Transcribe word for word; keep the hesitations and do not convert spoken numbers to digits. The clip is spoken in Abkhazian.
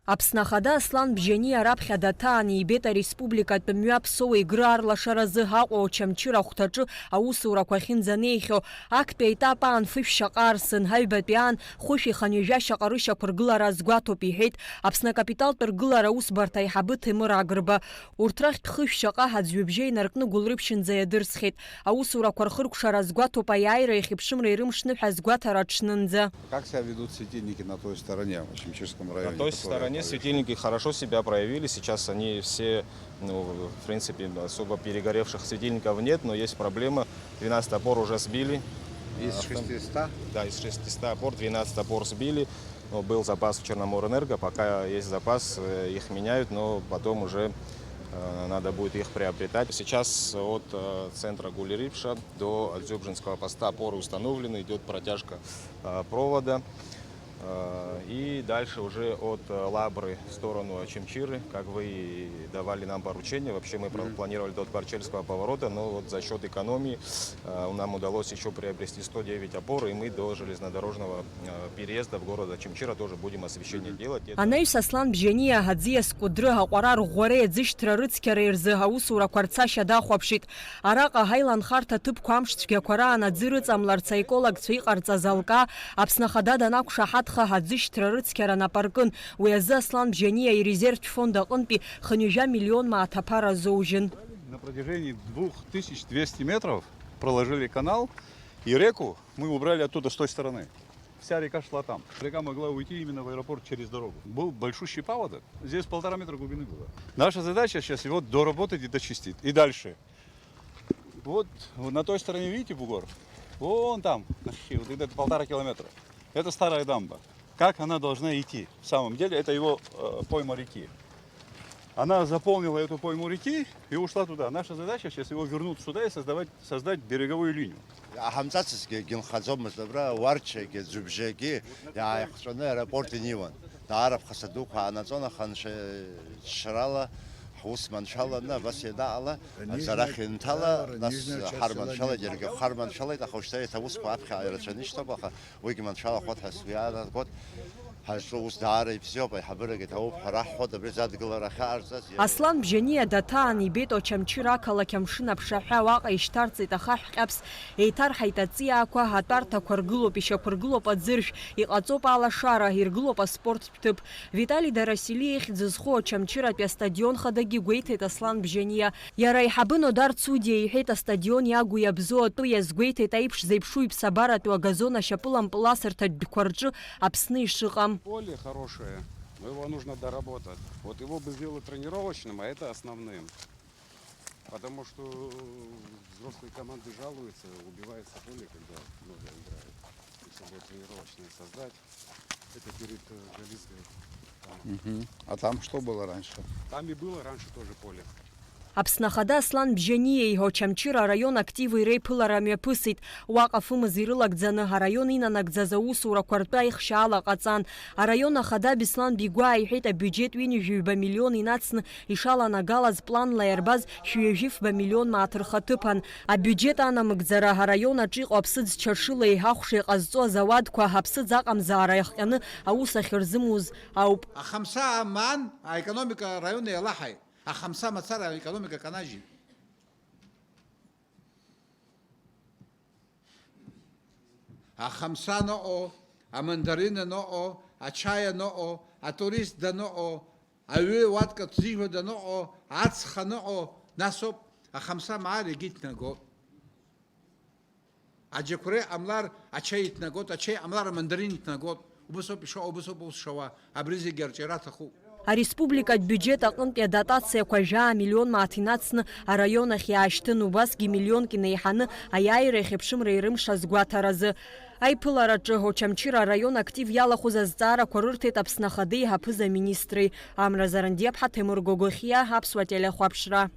Аԥсны Ахада Аслан Бжьаниа раԥхьа даҭаан ибеит ареспубликатә мҩаԥсоу Егры арлашаразы Аҟәа Очамчыра ахәҭаҿы аусурақәа ахьынӡанеихьоу. Актәи аетап аан фышә шьаҟа арсын, аҩбатәи аан хәышә иханҩажәа шьаҟа рышьақәыргылара азгәаҭоуп, иҳәеит Аԥсны акапиталтә ргылара аусбарҭа аиҳабы Ҭемыр Агрба. Урҭ рахьтә хышә шьаҟа аӡҩыбжьа инаркны Гәылрыԥшьынӡа иадырсхьеит. Аусурақәа рхыркәшара азгәаҭоуп аиааира иахьеиԥшымреи рымшныҳәа азгәаҭара аҽнынӡа. Как себя ведут светильники на той стороне, в Очамчырском районе? На той стороне светильники хорошо себя проявили. Сейчас они все, ну, в принципе, особо перегоревших светильников нет, но есть проблема. Двенадцать опор уже сбили. Из шестисот? Да, из шестисот опор двенадцать опор сбили. Но был запас в Черноморэнерго, пока есть запас, э, их меняют, но потом уже, э, надо будет их приобретать. Сейчас от, э, центра Гулирипша до Дзюбжинского поста опоры установлены, идёт протяжка, э, провода. Э, и дальше уже от, э, Лабры в сторону Очамчыры, как вы и давали нам поручение. Вообще мы про- планировали до Тпарчельского поворота, но вот за счёт экономии, э, нам удалось ещё приобрести сто девять опор, и мы до железнодорожного, э, переезда в город Очамчыра тоже будем освещение делать. Анаҩс Аслан Бжьаниа аӡиас Кәыдры аҟәара арӷәӷәареи аӡышьҭра рыцқьареи рзы аусурақәа рцашьа дахәаԥшит. Араҟа ҳаиланхарҭа ҭыԥқәа амш цәгьақәа раан аӡы рыҵамларц аекологцәа иҟарҵаз алкаа, Аԥсны Ахада данақәшаҳаҭха, аӡышьҭра рыцқьара нап аркын. Уи азы Аслан Бжьаниа ирезервтә фонд аҟынтәи хынҩажәа миллион мааҭ аԥара азоужьын. На протяжении двух тысяч двести метров проложили канал, и реку мы убрали оттуда, с той стороны. Вся река шла там. Река могла уйти именно в аэропорт через дорогу. Был большущий паводок. Здесь полтора метра глубины было. Наша задача сейчас его доработать и дочистить. И дальше. Вот, вот на той стороне, видите, бугор? Вон там, вот где-то полтора километра. Это старая дамба. Как она должна идти? В самом деле, это его, э, пойма реки. Она заполнила эту пойму реки и ушла туда. Наша задача сейчас его вернуть сюда и создавать, создать береговую линию. Иҟаҳамҵацызгьы гьынхаӡомызт, абра Уарчагьы, Ӡҩыбжьагьы иааихҵәаны аеропорт инеиуан. Даара ԥхасҭа дуқәа аанаҵон, аха анцәа иҽшьарала, ҳус маншәаланы, абас ианаҟала, аӡы арахь инҭала, нас ҳарманшәалеит, иаргьы ҳарманшәалеит, аха уажәшьҭа еиҭа аусқәа аԥхьаҟа ирацәаны ишьҭоуп, аха уигьы маншәалахоит ҳәа сгәы иаанагоит. Ҳазҿу ус даара ибзиоуп, аиҳабырагьы ҭабуп ҳәа раҳҳәоит, абри азы адгылара ахьаҟарҵаз. Аслан Бжьаниа даҭаан ибеит Очамчыра ақалақь амшын аԥшаҳәа, уаҟа ишьҭарҵеит ахаҳә ҟьаԥс, еиҭарҳаит аҵиаақәа, атәарҭақәа ргылоуп, ишьақәыргылоуп аӡыршә, иҟаҵоуп алашара, иргылоуп аспорттә ҭыԥ. Витали Дарасили ихьӡ зху Очамчыратәи астадион хадагьы гәеиҭеит Аслан Бжьаниа. Иара аиҳабы Нодар Цудиа иҳәеит, астадион иагу иабзоу атәы иазгәеиҭеит аиԥш зеиԥшу иԥсабаратәу агазон ашьапылампыласырҭа џьқәа рҿы Аԥсны ишыҟам. Поле хорошее, но его нужно доработать. Вот его бы сделать тренировочным, а это основным. Потому что взрослые команды жалуются, убивается поле, когда много играют. Если бы тренировочное создать, это перед, э, Галицкой. Мгм. А там что было раньше? Там и было раньше тоже поле. Аԥсны Ахада Аслан Бжьаниеи Очамчыра араион активи реиԥылара мҩаԥысит. Уаҟа фымз ирылагӡаны араион инанагӡаз аусурақәа ртәы аихшьаала ҟаҵан. Араион Ахада Беслан Бигәаа иҳәеит, абиуџьет ҩынҩажәи ҩба миллион инацны ишаланагалаз планла иарбаз шәҩажәи фба миллион мааҭ рхаҭыԥан. Абиуџьет анамыгӡара араион аҿы иҟоу аԥсыӡ чаршылеи ахәшеи ҟазҵо азауадқәа аԥсыӡ аҟамзаара иахҟьаны аус ахьырзымуз ауп. Ахамса аман аекономика араион еилаҳаит. Ахамса мацара аекономика канажьит. Ахамса аныҟоу, амандарин аныҟоу, ачаи аныҟоу, атурист даныҟоу, аҩы уатка ҭзижәуа даныҟоу, ацха аныҟоу, насоуп, ахамса маар егьи иҭнагоуп. Аџьықәреи ҟамлар, ачаи иҭнагоит, ачаи ҟамлар, амандарин иҭнагоит. Убысоуп ишыҟоу, убысоуп аус шауа. Абри зегьы арҿиара аҭахуп. Ареспубликатә биуџьет аҟынтәи адотациақәа жәаа миллион мааҭ инацны араион ахь иаашьҭын, убасгьы миллионк инеиҳаны аиааира иахьеиԥшымра ирымшаз гәаҭаразы. Аиԥылараҿы Очамчыра араион актив иалахәыз азҵаарақәа рырҭеит Аԥсны Ахада иҳаԥыз аминистри. Амра Зарандиаԥҳа, Ҭемыр Гогохиа, Аԥсуа телехәаԥшра.